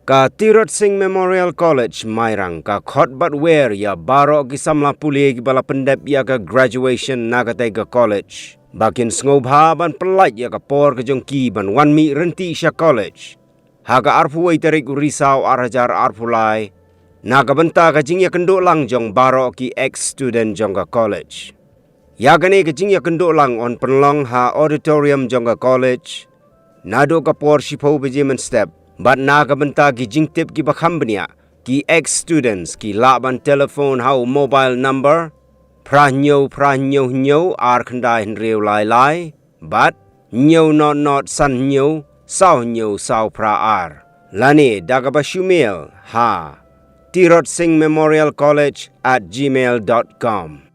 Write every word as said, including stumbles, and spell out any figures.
Ka Tirot Sing Memorial College Mairang ka khot bad wer ïa baroh ki samla pule kiba la pyndep ïa ka graduation na katei ka college ba kin sngewbha ban pyllait ïa ka por ka jong ki ban wan mih rynti sha college ha ka arphew wei tarik u Risaw ar hajar arphew lai, na ka bynta ka jingïakynduh lang jong baroh ki ex student jong ka college. Ïa kane ka jingïakynduh lang yn pynlong ha auditorium jong ka college naduh ka por shiphew baje mynstep, bad na ka bynta ki jingtip kiba kham bniah, ki ex students ki lah ban telephone ha u mobile number phra hynñiew phra hynñiew hynñiew ar khyndai hynriew lai lai bad hynñiew not not san hynñiew saw hynñiew saw phra ar, lane da kaba shu mail ha Tirot Sing Memorial College at gmail dot com.